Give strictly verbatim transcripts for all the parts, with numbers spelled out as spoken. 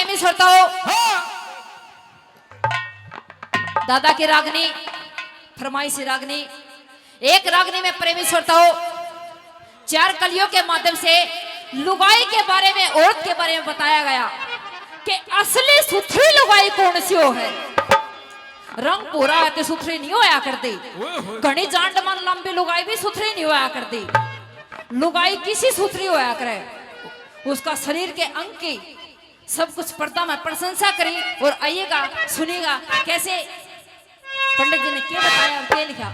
प्रेमी श्रोताओं, हाँ। दादा की रागनी, फरमाइशी रागनी, एक रागनी में प्रेमी श्रोताओं, चार कलियों के माध्यम से लुगाई के बारे में, औरत के बारे में बताया गया कि असली सुथरी लुगाई कौन सी हो है। रंग भूरा है तो सुथरी नहीं होया करती। ओए होए। घणी जांडमान लंबी लुगाई भी सुथरी नहीं होया करती। लुगाई किसी सुथरी होया करे, उसका शरीर के अंग की सब कुछ पर्दा में प्रशंसा करी। और आइएगा, सुनिएगा कैसे पंडित जी ने क्या बताया और क्या लिखा।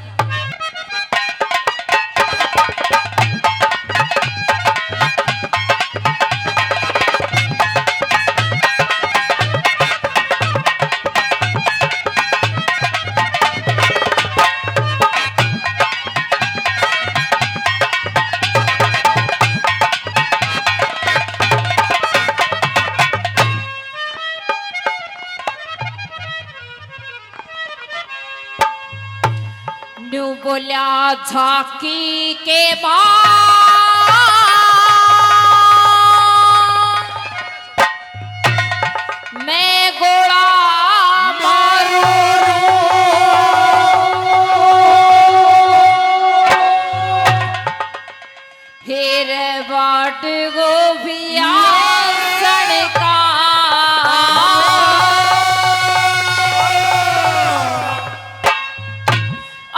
न्यू बोल्या झाकी के माँ, मैं गोला मारू। फिर बाट गोभिया सड़का।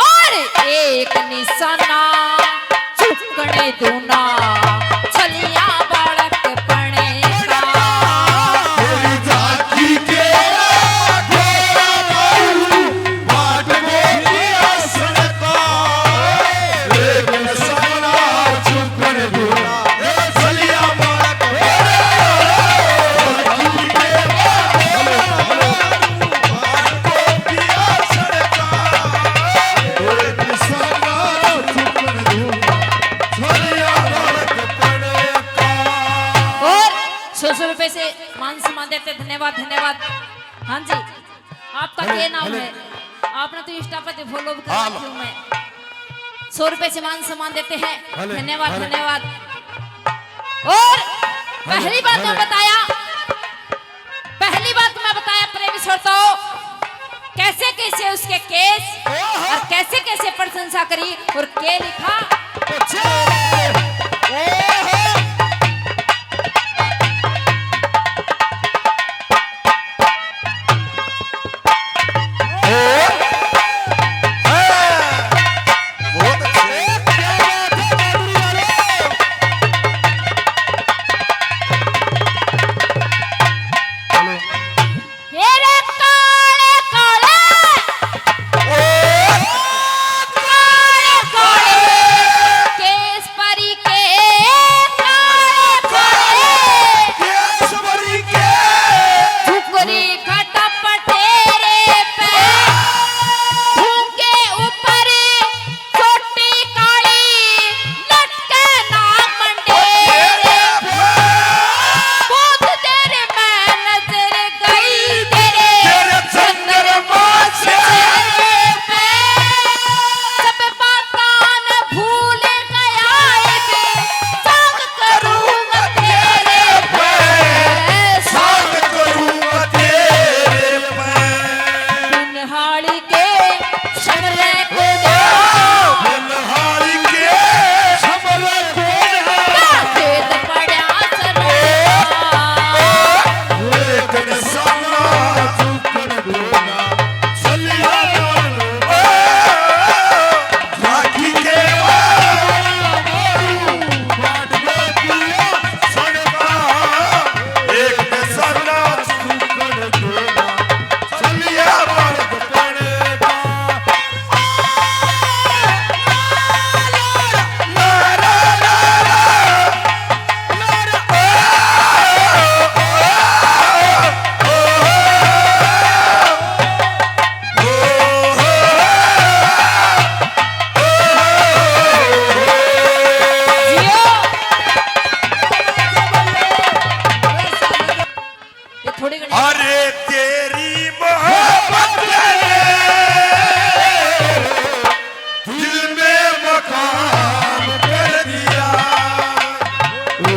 और एक निशाना चुकने दूना, छलिया बालक पने का। और सौ सौ रुपए से मान सम्मान देते, धन्यवाद, धन्यवाद। हाँ जी, आपका क्या नाम है? आपने तो Insta पे तो follow भी कर रखी हूँ मैं। सौ रुपए से मान सम्मान देते हैं। धन्यवाद, धन्यवाद। और पहली बात मैं बताया, पहली बात मैं बताया प्रेमी श्रोताओं, कैसे कैसे उसके केस और कैसे कैसे प्रशंसा करी और के लिखा। तेरे काले काले, काले काले केस परी के, काले काले केस परी के, ठुकरी खटप तेरे पे, ठुके ऊपर चोटी काली लटके ना मंडेरे पे। बहुत देर में नजर गई तेरे चंद्रमा चेहरे पे। सब बातां न भूल गया इब, संग करूंगा तेरे पे, संग करूंगा तेरे पे। बिनहाली के समरे को, बिनहाली के समरे को, भेद पड़ा सरा। लेकिन सामना झुकन दूंगा, सलिया ये थोड़ी घणी। अरे तेरी मोहब्बत ने दिल में मकाम कर दिया। ओ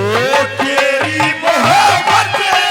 तेरी मोहब्बत ने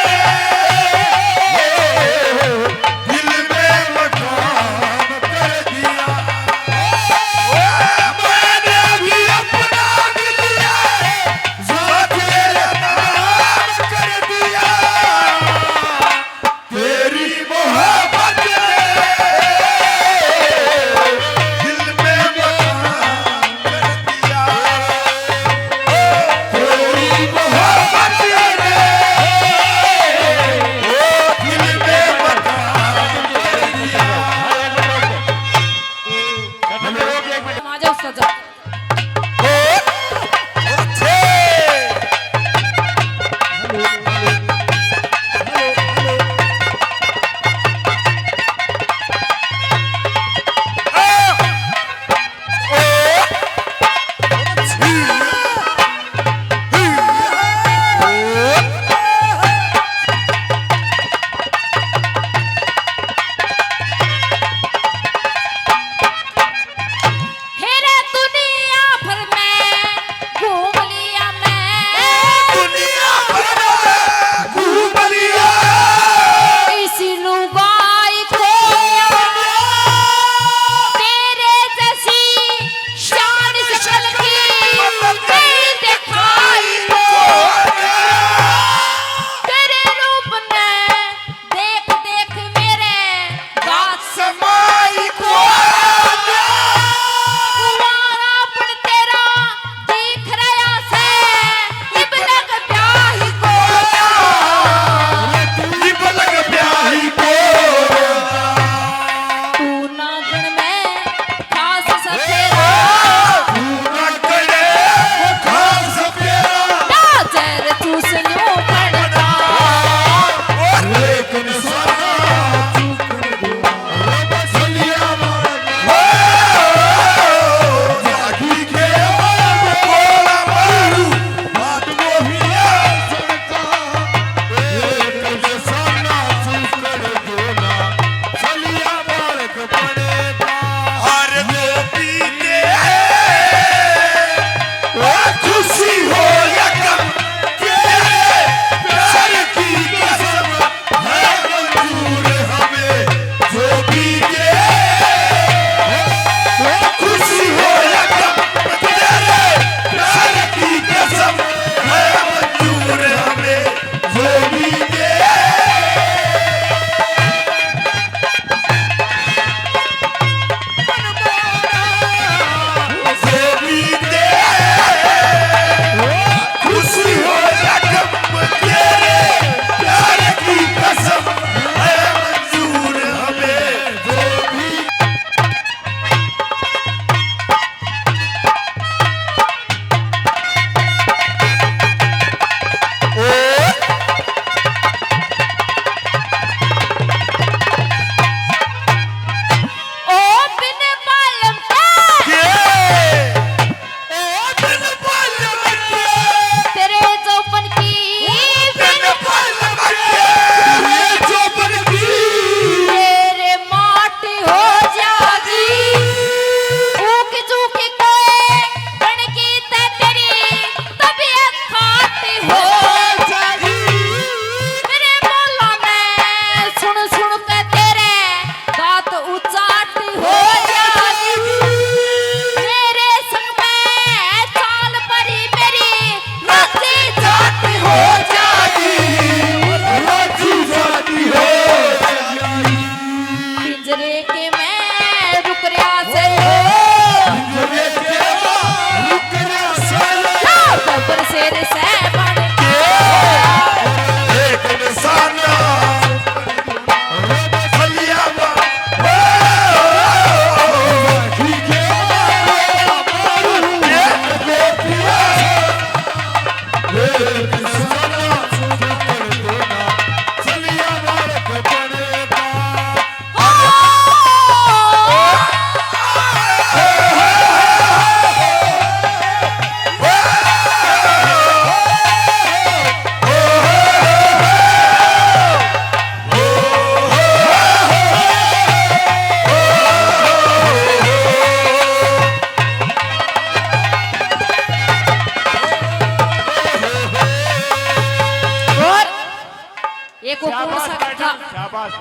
को कौन सा था? शाबाश।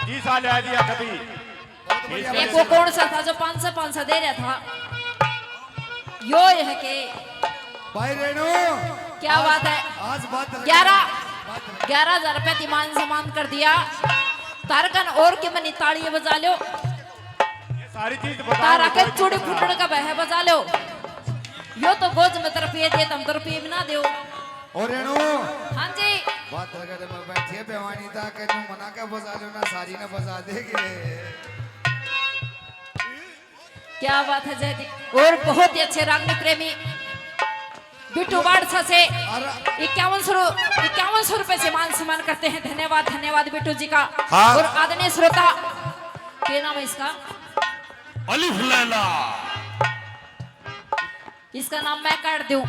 तीस साल आ दिया कभी। एक वो कौन सा था जो पाँच सौ, पाँच सौ दे रहा था? यो है के भाई रेणु, क्या बात है? आज बात अलग ग्यारह, है। ग्यारह हजार रुपया ती मान सम्मान कर दिया। तारकन और के मनी ताली बजा लो। ये सारी चीज बताओ, तारा के कोई चूड़ी नहीं फूटने का बह बजा लो। यो तो गोज में तरफ ये दे, तम तरफ ये भी ना दो। और रेणु, हाँ जी। बात लगा दे, मैं बैठिए बेवानी था, कहने मना के बजा लो ना, सारी ने बजा देगी। क्या बात है जयदीप, और बहुत ही अच्छे रागनी प्रेमी बिट्टू बाड़सा से इक्यावन सौ, इक्यावन सौ रुपए से मान सम्मान करते हैं। धन्यवाद, धन्यवाद बिट्टू जी का। हाँ। और आदरणीय श्रोता, क्या नाम है इसका? अलिफ लैला। इसका नाम मैं काट दूं।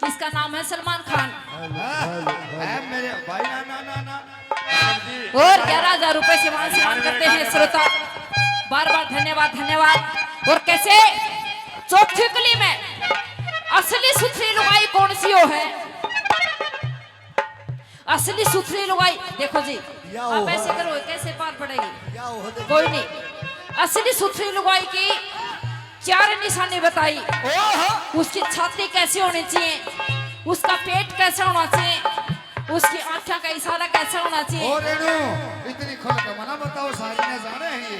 इसका नाम है सलमान खान। ए, मेरे भाई, ना, ना, ना, ना। और ग्यारह हजार रुपए से मान सम्मान करते हैं श्रोता। बार बार धन्यवाद, धन्यवाद। और कैसे चौथी कली में असली सुथरी लुगाई कौन सी हो है? असली सुथरी लुगाई, देखो जी, या आप हो। ऐसे करो, कैसे पार पड़ेगी? या हो, देखो। कोई नहीं। असली सुथरी लुगाई की चार निशानी बताई। ओहो। उसकी छाती कैसी होनी चाहिए, उसका पेट कैसा होना चाहिए, उसकी आंखों का इशारा कैसा होना चाहिए। ओ रेणु, इतनी खुल के मना बताओ, सारी ने जाने हैं ये।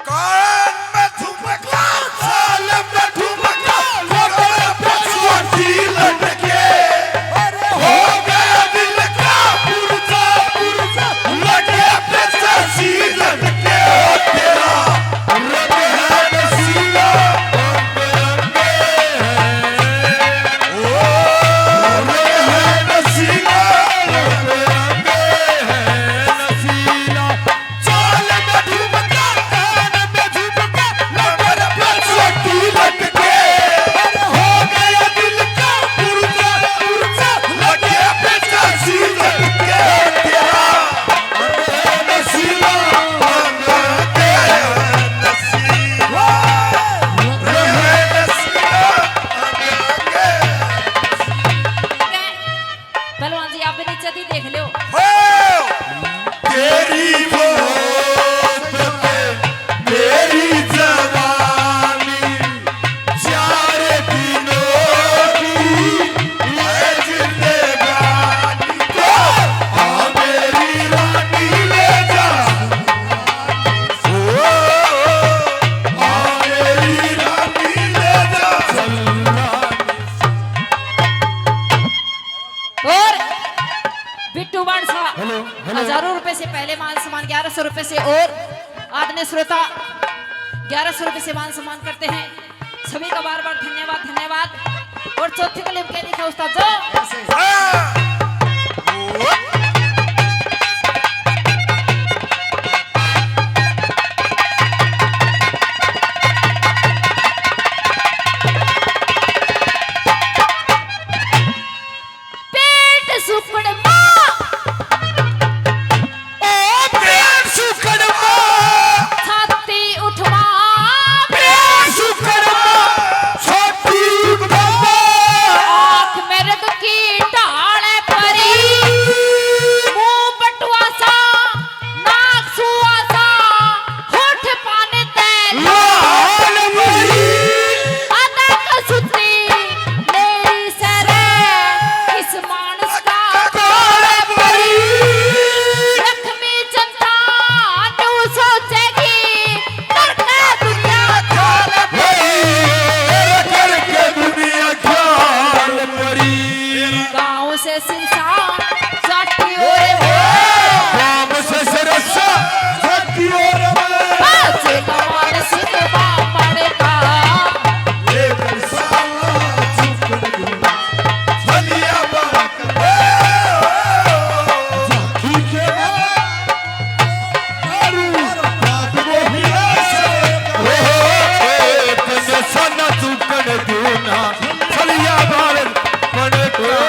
कान में झुमका, साल में झुमका, लगे पे चोटी लटके। अरे हो गया दिल का पुर्जा, पुर्जा, लगे पे चाची लटके। तेरा रंग है नशीला, रंग रंग है। ओ, रंग है नशीला, रंग रंग है नशीला। चाल में झुमका, कान में झुमका, नंबर पे चोटी लटके। हो गया दिल का पुर्जा, पुर्जा, लगे पे चाची लटके। तेरा रंग है नशीला, रंग है नशीला, रंग है नशीला, रंग है। पहलवान जी, आप भी नीचे थी देख लो। हो! तेरी मोहब्बत, मेरी जवानी, चार दिनों की है जिंदगानी। तो आ मेरी रानी ले जा, ओ, आ मेरी रानी ले जा। और बिट्टू बांसा हेलो, हेलो। हजारों रुपए से पहले मान सम्मान ग्यारह सौ रुपए से, और आदरणीय श्रोता ग्यारह सौ रुपए से मान सम्मान करते हैं। सभी का बार बार धन्यवाद, धन्यवाद। और चौथी कली में क्या लिखा उस्ताद जो? हाँ।